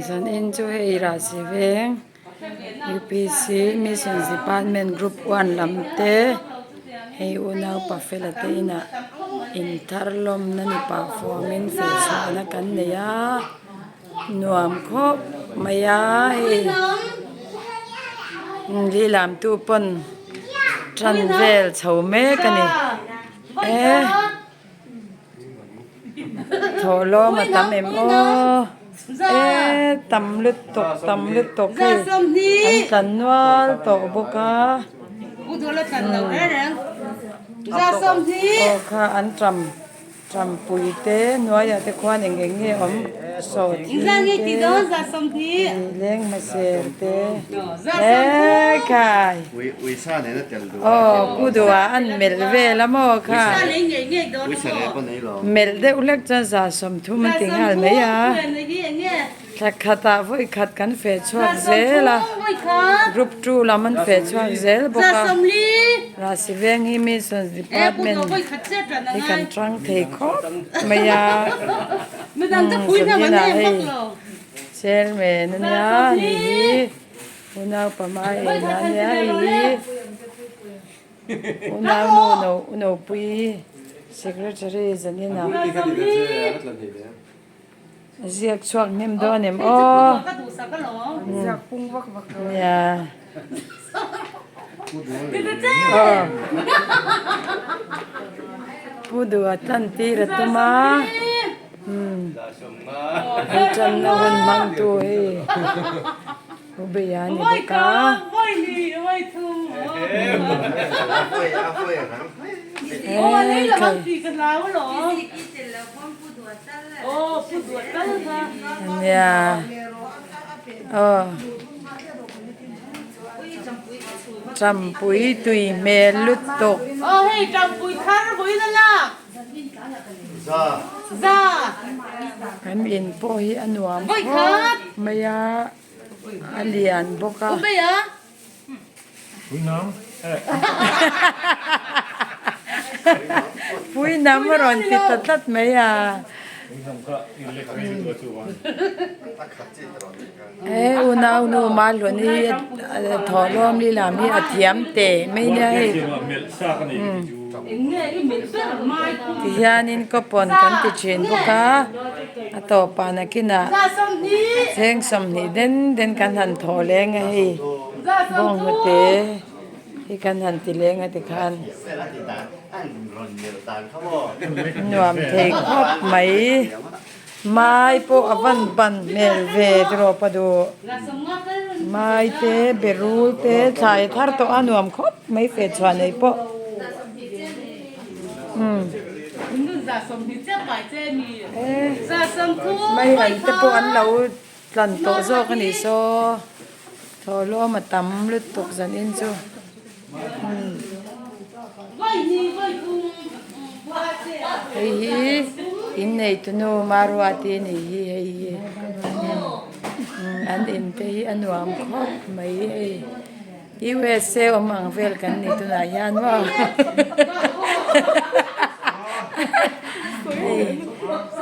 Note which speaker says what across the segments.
Speaker 1: Zanin chu hei Rahsi veng UPC Missions Department Group 1 lam te hei unau Pafela te inah inthar lawmna ni pah fuamin fehchhuahna kan nei a nuam khawp mai a hei lehlam tu pawn tan vel chho mek a ni e. Thawhlawm a tam em aw e tam lutuk tam lutuk hei an tlan nual tawh bawk a aw kha an tam tampui te hnuaiah te khuan eng eng nge awm sawhthing te leng hmaser te e khai. Aw ku duh ah an melh vel a maw kha melh deuh hlek chuan 30 an ti nghal mai a thla khatah vawi khat kan feh chhuak zel a group 2 lam an feh chhuak zel bawk a Rahsi veng hi missions department hi kan tang thei khawp mai a zaninah hei chairman ania hei hi. Unau pama ei na ania hei hi unau nu no unopui secretary zanin ah ziak chhuak hnem dawn em aw nia aw pu duha tlan tir a tum a. An tanna hun hmangtu hi Ubeia a ni bawk a. Nia aw Champui tui hmel lutuk. Kan in pawh hi a nuam khawp mai a, a lian bawk a. Puinam a rawn ti ta tlat mai a. He unau nu Mahlun hi thawhlawm lilam hi a thiam teh mai nia hei. Tihianin coupon kan ti thin bawk a, a tawpah nakinah cheng 20 den den kan han thawh leng a hei bawnghnute hi kan han ti leng a tikhan nuam thei khawp mai. Mai pawh a van ban hmel ve tiraw pa duh. Mai te berul te thlai thar tawh a nuam khawp mai fe chhuah nei pawh. Umm. Mai an te pawh an lo tlan tawh zawk a nih saw. Thawhlawm a tam lutuk zanin chu. Hei hi inneitunu Maruati a nih hi hei hi an in te hi a nuam khawp mai hei USA awm ang vel kan ni tunah hian maw hei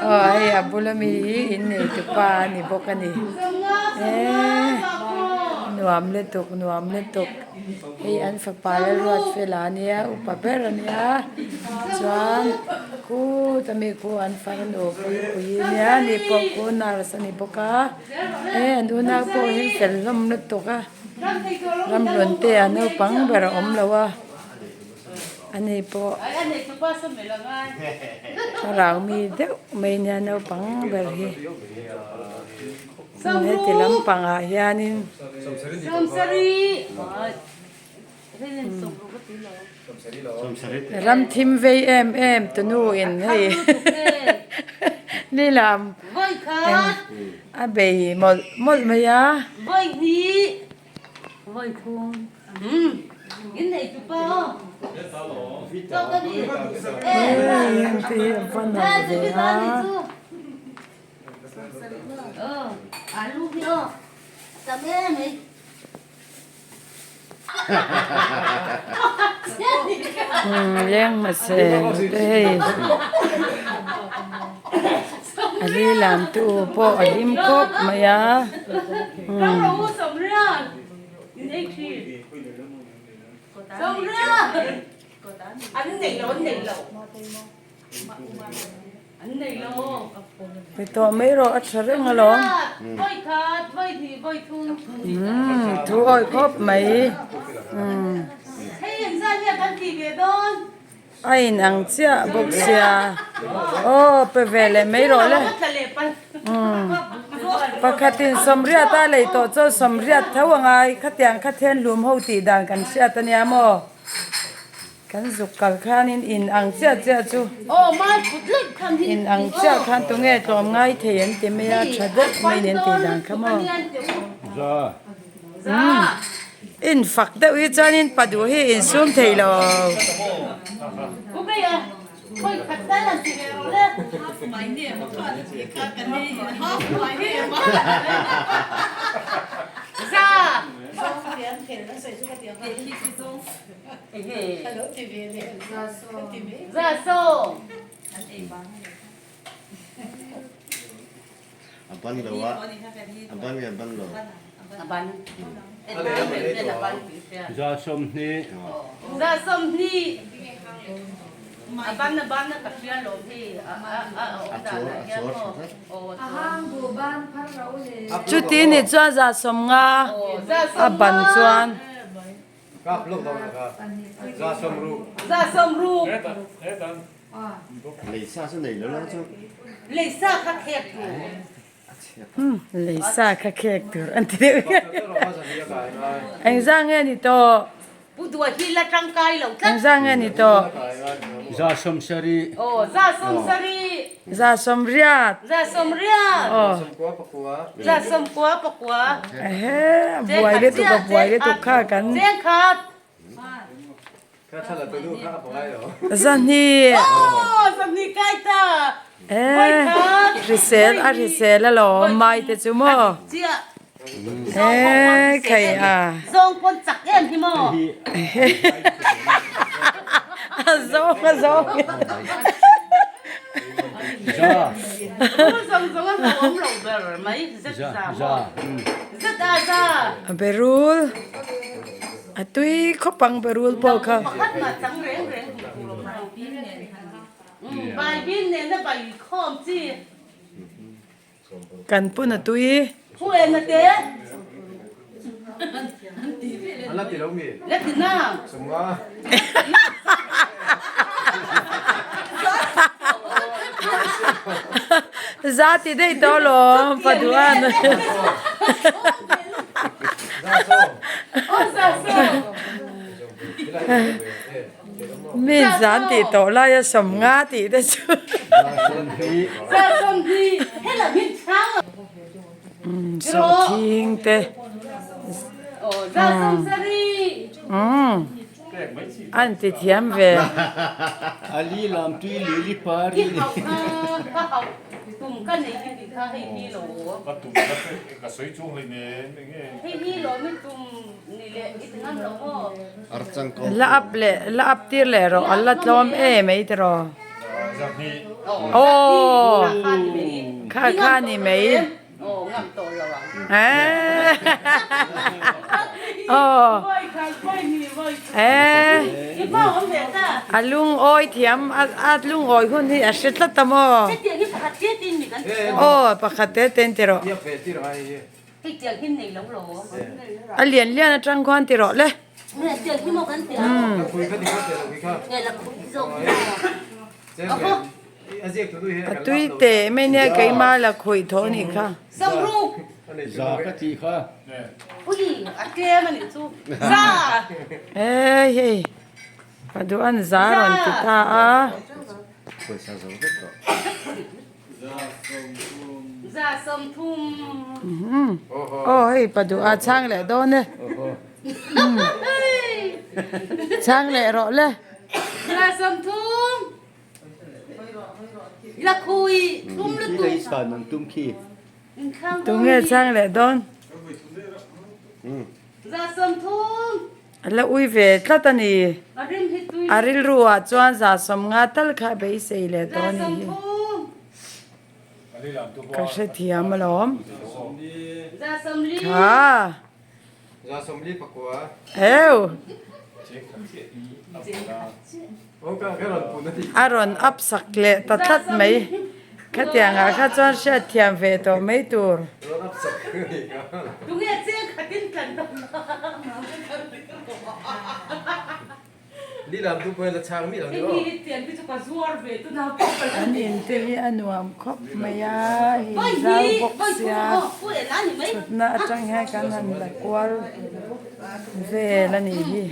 Speaker 1: aw hei a bula mi hi inneitupa a ni bawk a ni eee nuam lutuk nuam lutuk. Hei an fapa Lalruatfela a nia upa ber a nia chuan khuta mi khu an farnu Puipuii a nia ani pawh khu nurse a ni bawk a he an unau pawh hi fel hlawm lutuk a ramhlun te ah naupang ber a awm lo a ani pawh thlarau mi deuh mai a nia naupang ber hi. Heti lampangah hianin ram thim vei em em tunu in hei lilam a bei mawlh mawlh mai a. Hei heng te hi a va nalh ve a. Leng hmasa te hei. A li lam tu pawh a hlim khawp mai a umm. Pe tawh mai rawh a tha reng alawm. Umm thu awih khawp mai umm. A in ang chiah bawk sia aw pe ve leh mai rawh le umm pakhatin sawmriat a lei tawh chuan sawmriat tho a ngai khatiang kha then hlum ho tih dan kan hriat a nia maw. Kan zuk kal khanin in ang chiah chiah chu in ang chiah khan tunge tlawm ngai thei an ti mai a tha deuh mai in an tih dan kha maw umm in fak deuh hi chuanin pa duh hi in sum thei lo.
Speaker 2: A ban lo a, a ban nge ban lo?
Speaker 1: Chuti ni chuan 150 a ban chuan. Leisa kha khek tur an ti deuh engzah nge ni tawh engzah nge ni tawh 180 aw ehe a buai lutuk a buai lutuk kha kan 200 eh hrisel a hrisel alawm mai te chu maw eh khai a a zawng a zawng A berul a tui khawp ang berul pawh kha. Kan pun a tui. Za ti daih tawh alawm Paduan. Mi zan tih tawh laia 50 tih te chu. Sawhthing te an ti thiam ve. La up leh la up tir leh rawh a la tlawm em mai tiraw. Aw kha kha ni mai aw eh a lungawi thiam a lungawi hun hi a hre tlat ta maw aw pakhat te te in ti rawh a lian lian atang khuan ti rawh le. A tui teh mai nia keima la khawih thawh anih kha. Hei hei pa duh an za rawn ti ta a. Aw hei pa duh a chhang leh dawn e. Chhang leh rawh le. Tunge chhang leh dawn? A la ui ve tlat a ni. A rilru ah chuan 150 tal kha beisei leh tawh a nih hi. Ka hrethiam alawm. Kha. Eu. A rawn up sak leh ta tlat mai. Khatiangah kha chuan hriatthiam ve tawh mai tur. An in te hi a nuam khawp mai a, hei zau bawk sia thutna atang hian kan han la kual vel a nih hi.